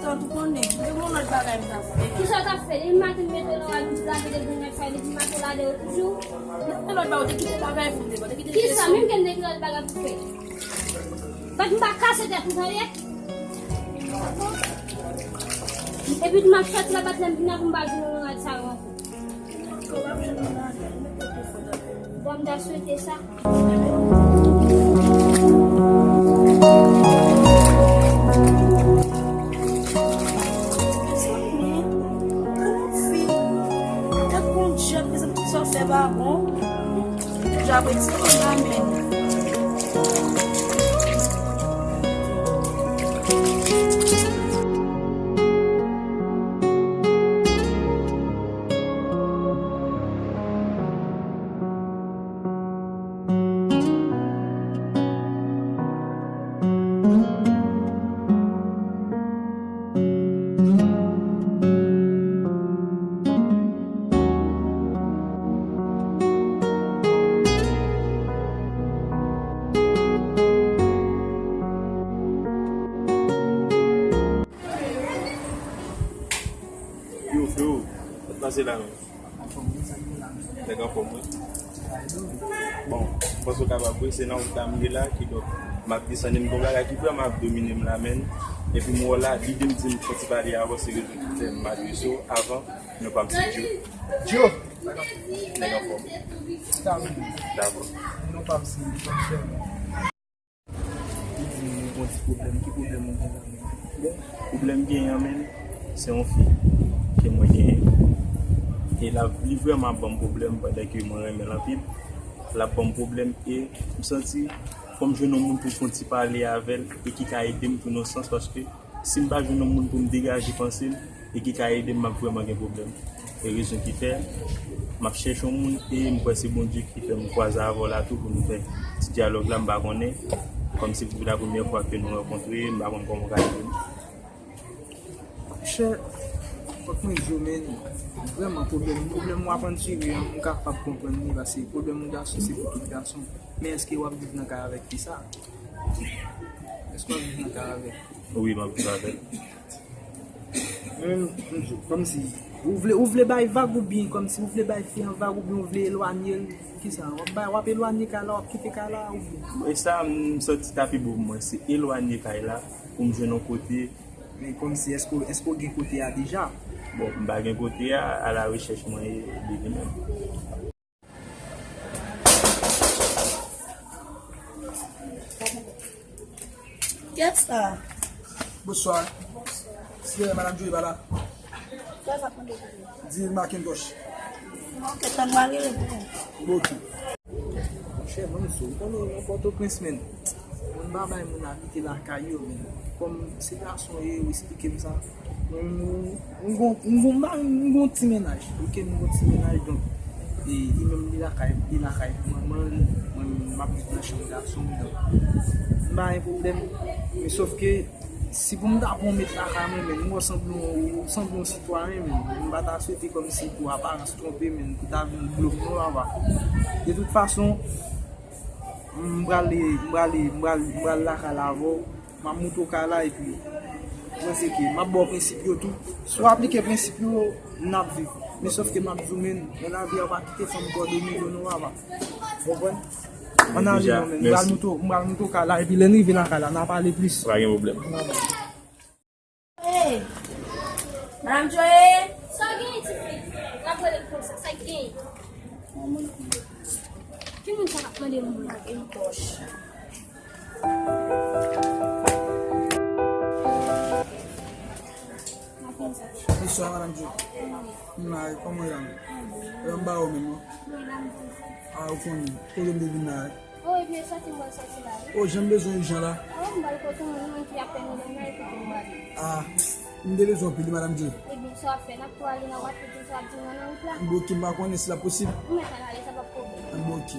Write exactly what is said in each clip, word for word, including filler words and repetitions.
Ou konnen, gen yon lòt bagay m t ap fè. Kisa w t ap fè? Depi maten m mete w nan rad, m di lave de grenn fay, depi maten w lave yo toujou. Nan lòt bagay, ou te kite bagay pou m te fè, ou te kite... Kisa? Menm ke m te gen lòt bagay pou fè. Bat m pa kase tèt ou, tande? Epi m ap sòti la, bat lè m vin la pou m pa vin nan rad sa yo ankò. Bon, m ta swete sa. Mezanmi, gade yon fi. Tèt konn djab, mezanmi, tout sa w fè pa bon. Djab ret sou kò m la menm. Yo, freo, sa k pase la menm? Nèg anfòm, wi. Bon, m panse w kapab, wi, se nan wout la m ye la, kidonk, m ap desann, e m gen yon bagay ki vrèman ap domine m la, menn. Epi m wè w la, lide m di m fò ti pale avè w, se rezon ki fè m adrese w avan non pa m se Djo. Djo! Nèg anfòm. Dakò. Non pa m se Djo. Li di m gen yon ti pwoblèm. Ki pwoblèm ou gen la menm? Bon, pwoblèm m genyen an menm, se yon fi ke mwen genyen. E l ap, li vrèman ap ban m pwoblèm pandan ke mwen renmen l anpil. L ap ban m pwoblèm e m santi fò m jwenn yon moun pou m fè yon ti pale avè l e ki ka ede m tou nan sans paske si m pa jwenn yon moun pou m degaje panse m, e ki ka ede m, m ap vrèman gen pwoblèm. E rezon ki fè, m ap chèche yon moun e m kwè se Bondye ki fè m kwaze avè w la tou pou nou fè ti dyalòg la, m pa konnen. Kòmsi pou la premyè fwa ke nou rankontre, m pa konn kòman w ka ede m. Monchè, fòk mwen di w, men, vrèman, pwoblèm, pwoblèm w ap andire an, m kapab konprann li, paske pwoblèm yon gason, se pou tout gason. Men èske w ap viv nan kay avèk fi sa? Èske w ap viv nan kay avèk? Wi, m ap viv avè l. Men, m di w, kòmsi, ou vle, ou vle bay vag oubyen, kòmsi ou vle bay fi an vag oubyen ou vle elwanye l, kisa? W ap bay, w ap elwanye kay la, w ap kite kay la oubyen? E sa, m santi ta pi bon pou mwen, se elwanye kay la, pou m jwenn yon kote. Men kòmsi, èske, èske w gen kote a deja? Bon, m pa gen kote a, a la rechèch mwen ye de li menm. Kiyès sa? Bonswa. Si madanm Joe pa la. Kiyès ap mande pou ou? Di Macintosh. Ok, tann mwen rele pou ou. Ok. Monchè, mwen, m sou, ou konnen nan Pòtoprens, men. Moun pa bay moun abite lakay yo, men. Kòm se gason ye, ou esplike m sa. Mwen, m, m gon, m gon, m gon, m gon ti mennaj. Ok, m gon ti mennaj, donk, e, li menm li lakay, li lakay manman l, mwen, m ap viv nan chanm gason m, donk, m pa gen pwoblèm. Men sòf ke, si pou m ta pran yon mèt lakay mwen, men, m wè w sanble yon, w sanble yon sitwayen, men, m pa ta swete kòmsi pou aparans twonpe, men, pou ta vin blòk mwen, papa. De tout fason, m prale, m prale, m pral, m pral lakay la avè w. M ap montre w kay la epi mwen se ke m ap ba w prensip yo tou. Si w aplike prensip yo, n ap viv. Men sòf ke m ap di w, men, nan lavi a, w pa kite fanm kòdone yo non, papa. Ou konprann? Ann ale non, men, m pral montre w, m pral montre w kay la epi lè n rive lakay la, n a pale plis. Pa gen pwoblèm. Hey! Madam Joe! Sa w genyen, tifi? W ap rele m konsa, sa k genyen? Ki moun sa k ap mande moun nan? Yon pòch. Bonswa, Madam Joe. M la, kòman w ye la? Lè m ba yo menm, non? A, ou konnen. Kote m te vin la? Oh, epi e sòti m pral sòti la, wi. Oh, jan m bezwen ijan la. Oh, m pral kote yon moun ki ap fè nou nan epi pou m pale. Ah, m te bezwen w anpil, wi, Madam Joe. Ebyen, sa w ap fè, n ap tou ale nan w ap fè sa w ap di nan wout la. Bon, ok, m pa konnen si l ap posib. Ou mèt al ale, sa p ap pwoblèm. Bon, ok.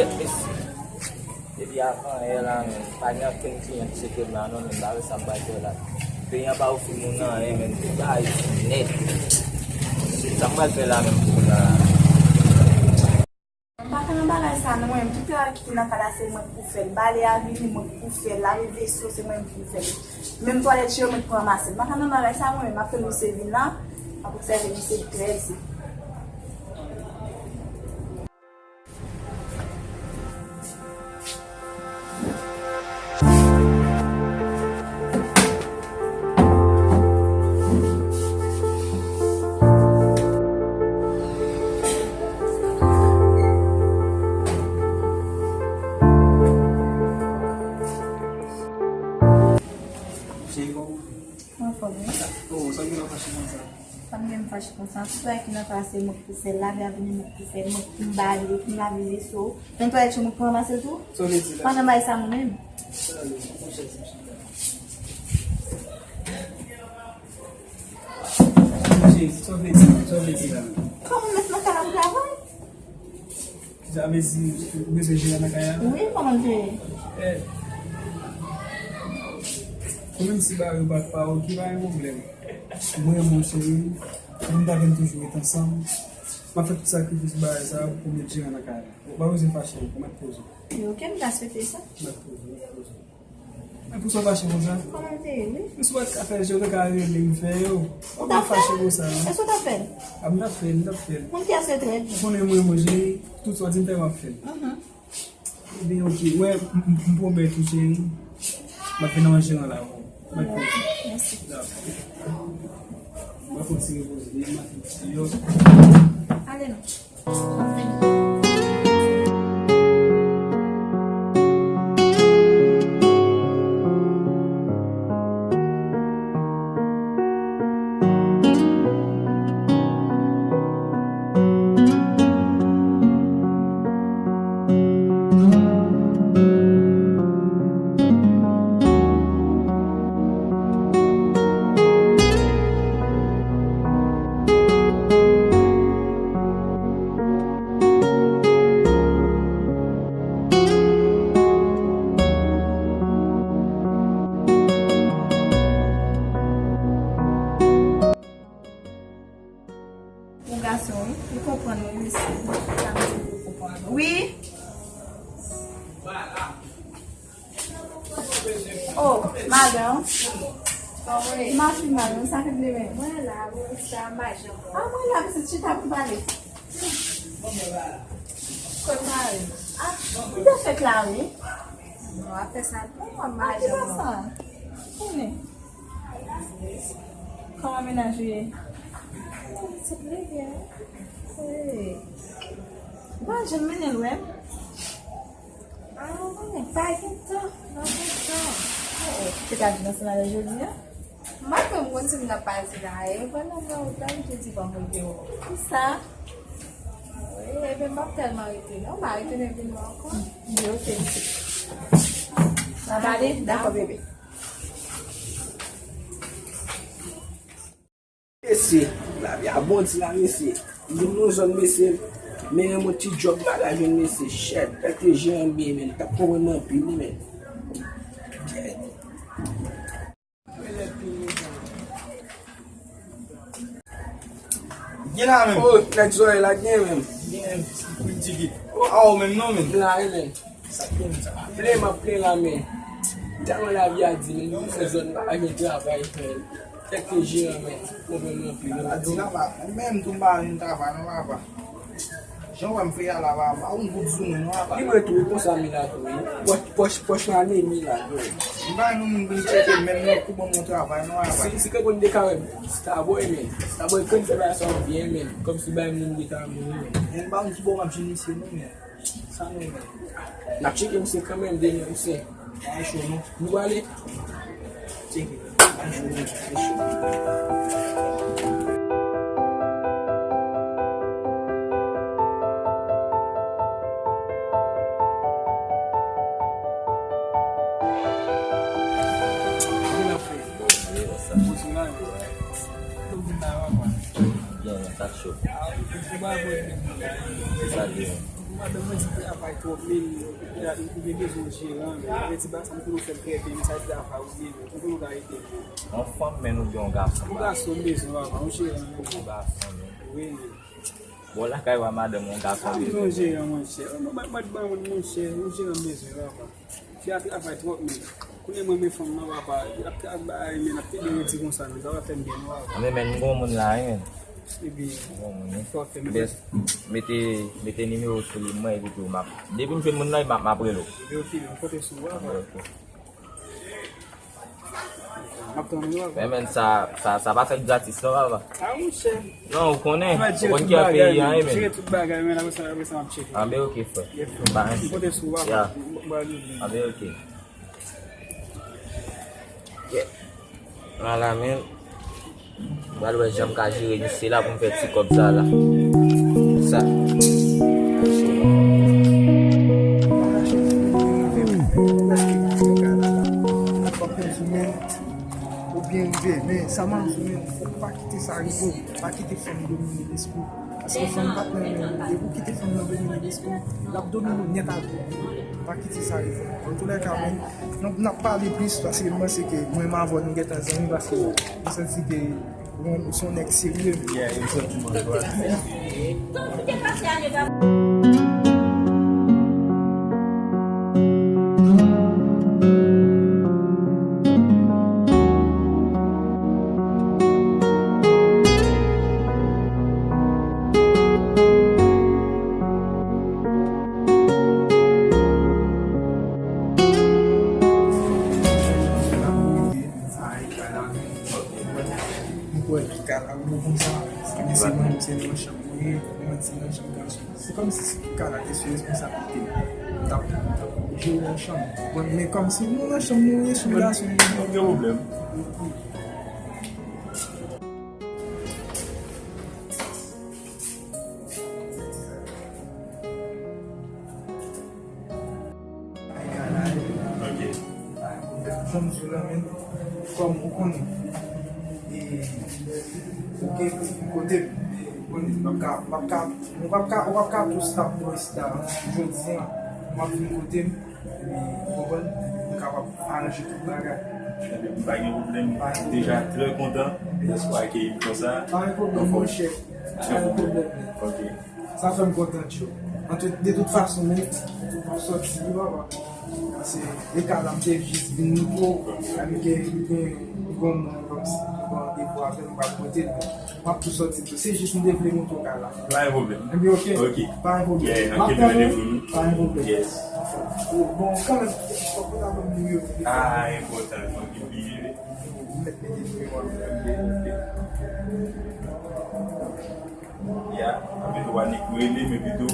Kèt mesye. Depi avan yè la menm, pa gen okenn kliyan ki tcheke m la non, menm pa wè sa m pral fè la. Peyi an pa ofri moun anyen menm, tout bagay nèt. Sa m pral fè la menm pou kounye a la? M pa kwè nan bagay sa non, mwen menm, tout travay ki nan kay la se mwen k pou fè l. Bale a vini, mwen k pou fè l. Lave veso, se mwen menm k pou fè l. Menm twalèt yo, mwen k pou ranmase l. M pa kwè nan bagay sa mwen menm, m ap tann misye vin la, m ap obsève misye trè byen. Cheri, kòman? Anfòm, wi. Oh, sa w gen nan fache konsa? Pa m gen fache konsa. Tout bagay ki nan kay la se mwen k pou fè l. Lave a vini, mwen k pou fè l. Mwen k pou m bale, pou m lave veso. Nan twalèt yo, mwen k pou ranmase l tou. Sa w vle di la? Pa nan bagay sa mwen menm. Sa ale, pran chèz, m chita. Cheri, sa w vle di la? Sa w vle di la? Kòman m mèt nan kay la pou travay? Sa vle di, ou bezwen jere nan kay la? Wi, kòman l te ye? Eh. Ou menm si bagay yo pa t pa oke, pa gen pwoblèm. Mwen, mon cheri, nou ta vin toujou ret ansanm. M ap fè tout sakrifis bagay sa yo pou m met jere nan kay la. Ou pa bezwen fache, ou mèt poze w. Wi, oke, m ta swete sa. Mèt poze w, mèt poze w. Men pou sa w fache konsa? Kòman l te ye, wi? Men si w pa t ka fè l, jan w te ka rele m fè yo. Ou pa fache konsa, non. Èske w t ap fè l? A, m t ap fè l, m t ap fè l. Moun ki ap fè trè byen. Ou konnen mwen, mwen, cheri, tout sa w di m fè, m ap fè l. Mhm. Ebyen, oke. Wè, m, m, m pwomèt ou, cheri. M ap vin nan manje an la, bon. Mèt poze. Mèsi. Dakò. M ap pran ti repoze, m ap fè ti yo. Ale non. Ou gason, wi. Li konprann, wi, mesye. Sa m di, li konprann. Wi. Oh, madanm. Kòman w ye? M ap fin mal, non, sa k vle menm. Mwen la, wi, sa m pa janm wè. Ah, mwen la, pitit, chita pou pale. Kot mari? Ah, li te fèk la, wi. Non, afè sa, non, m pa janm wè. Konnen. Kòman mennaj ou ye? Oh, pitit, li byen. Wi. M pa janm mennen l wè m. Ah, mwen pa gen tan, pa gen tan. Oh, oh. Te ka vin ansanm avè l jodi a? M pa konn, m konn si m t ap pase la, e pandan mwen ou ta m te di ban mwen deyò. Pou sa? Wi, ebyen m p ap tèlman rete non, m a retounen vin wè ankò. Byen, oke, pitit. N a pale? Dakò, bebe. Mesye, lavi a bon ti la, mesye. M vin nan zòn, mesye. Men yon ti djòb bagay jwenn, mesye. Shit, tèt te jan byen, men. T ap konprann anpil, wi, men. Shit. Gen la menm. Oh, nèg zòrèy la gen menm. Gen menm. Kou di ki. A ou menm non, men. M la, wi, men. Sa k gen sa? Plen, m ap plen la, men. Tèlman lavi a di, men, nou se zòn pa gen travay, men. Kèk te jeran, men. Pwoblèm nan pi. A di la pa. Menm tou m pa jwenn travay, non, papa. Jan w wè m fè a la, papa. Pa yon goud sou mwen, non, papa. Li mwen tou, konsa, mi la tou, wi. Pòch, pòch, pòch la, men, mi la tou. M pa yon moun vin tcheke, menm nan kou ban mwen travay, non, papa. Si, si ke konn de kawè, Starboy, men. Starboy, konn fè bagay sa byen, men. Kòmsi bay moun de ka mouri, men. Men m pa yon ti bon m ap jwenn misye, non, men. Sa nou wè? N ap tcheke misye kanmenm, demen misye. Pa cho non. Nou prale? Tcheke. Pa cho non. Pa cho. Sa cho. Sa cho. Madanm mwen di travay twòp, men li gen bezwen yon jeran, men mwen di ba sa, m konnen w fè l trè byen, men sa di travay ou byen, men ou konnen w ka ede m. Yon fanm, men, oubyen yon gason? Yon gason m bezwen, papa, yon jeran. Yon gason, men. Wi, men. Bon, lakay ou a madanm ou, yon gason bezwen. Yon jeran, monchè. Mwen, mwen, mwen, monchè, yon jeran m bezwen, papa. Fi a travay twòp, men. Kounye a mwen, men fanm nan, papa, l ap travay, men l ap pede redi konsa, men sa pa fè m byen, non, papa. Men, men, m gon moun la, wi, men. Epi, fò fè, men. Mete, mete nimewo sou li mwen, epi tou, m ap, depi m jwenn moun nan, m ap, m ap rele w. Epi, ok, m konte sou ou, papa. Ok. M ap tann ou, papa. Men, men, sa, sa, sa pa fèt gratis, non, papa. A, monchè. Non, ou konnen, ou konn ki an peyi an, wi, men. Jere tout bagay, men, apre sa, apre sa, m ap tcheke. Anben, ok, frè. Yes, frè. M konte sou ou, papa. M, m, m, m, Anben, ok. Yeah. Ala, men. M pral wè jan m ka jere misye la pou m fè ti kòb sa la. Sa. Oubyen rive, men sa m ap di, men, fòk pa kite sa rive w. Pa kite fanm domine lespri w. Paske fanm pa t nan men w. Depi w kite fanm nan domine lespri w, l ap domine w nèt avè w. Pa kite sa rive w. Antoulèka, men, n ap, n ap pale plis, paske m panse ke mwen menm avè w nou gentan zanmi, paske m santi ke ou, ou se yon nèg serye. Yeah, yon santiman. M kwè ki ka la gwo konsa, sa, men se mwen, se nan chanm mwen ye, mwen se nan chanm gason. Se kòmsi si ka la te sou responsablite m, m t ap, m t ap jere yon chanm. Bon, men kòmsi nou nan chanm nou ye, sou gason nou ye. Pa gen pwoblèm. Ok. Jan m di w la, men, kòm ou konnen, e, ou gen kote m, ou konnen, m ap ka, m ap ka, ou p ap ka, ou p ap ka tou stop boy star jodi a, m ap vin kote m, epi, ou konprann, m kapab aranje tout bagay. Ebyen, m pa gen pwoblèm, m deja trè kontan lè w akeyi m konsa. Pa gen pwoblèm, monchè. Pa gen pwoblèm. Ok. Sa fè m kontan, tchou. An tout, de tout fason, men, m ap sòti wi, papa. Paske, e ka la, m te jis vin nouvo. M gen, m gen, m gen yon moun kòmsi, m gen randevou avè l, m pral pote l. M ap tou sòti tou. Se jis m te vle montre w ka la. Pa gen pwoblèm. Epi, ok. Ok. Pa gen pwoblèm. Yeah, m ap tann ou. Pa gen pwoblèm. Yes. Bon, kanmenm, fòk ou ta ban m nimewo telefòn. Ah, enpòtan, fòk m bliye. M mèt mete nimewo a. Ok, ok. Ya, anpil fwa nèg rele, men pito.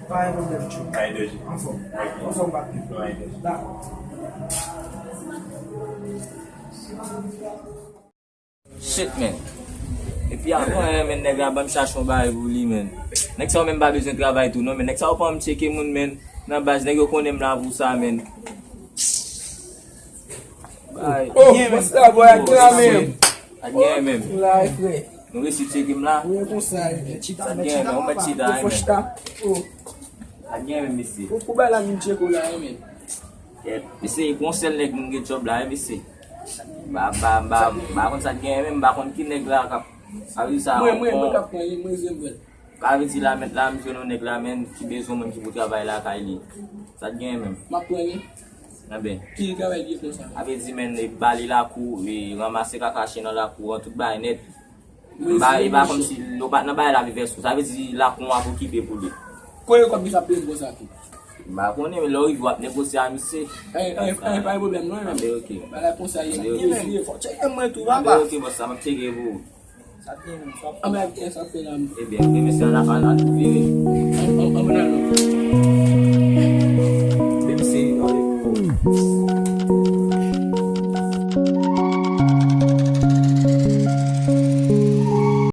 Pa gen pwoblèm, tchou. Pa gen danje. Anfòm. Ok. Anfòm, patnè. Pa gen danje. Dakò. Shit, man. Epi avan, eh, men nèg la ban m chache yon bagay pou li, men. Nèg sa yo menm pa bezwen travay tou, non, men nèg sa yo pa m tcheke moun, men. Nan baz, nèg yo konnen m la pou sa, men. Bay. Oh, monster boy, ak la menm. Ak gen menm. La, frè. Nou resi tcheke m la. Wi, konsa, e, chita, sa gen, men, ou mèt chita, fò men. Chita. Oh. Sa gen, men, mesye. Pou, pou bay la vin tcheke w la, e, men. Kèt, mesye, e pou yon sèl nèg moun gen djòb la, e, mesye. Ba, ba, ba, ba konn sa gen, men, ba konn ki nèg la k ap, sa vle di sa, mwen, mwen, mwen k ap pran li, mwen, se mwen. Sa vle di la, mèt la, m jwenn yon nèg la, men, ki bezwen moun ki pou travay lakay li. Sa gen, men. M ap pran li. Anben. Ki travay li konsa? Sa vle di, men, e, ba li lakou, e, ranmase kaka chen nan lakou an, tout bagay nèt. M pa, e pa kòmsi nou pa t nan bagay la vivès ou. Sa vle di lakou an ap okipe pou li. Konbyen kòb misye ap peye m konsa tou? M pa konnen, men lè w rive w ap negosye a misye. Ay, ay, ay, pa gen pwoblèm non, men. Anben, ok. Bagay konsa ye. Anben, ok. Mesye, fò tcheke mwen tou, papa. Anben, ok, bòs, sa m ap tcheke pou ou. Sa te menm, sa. Anben, sa fè la. Ebyen, ok, mesye, an ap, an ap vire.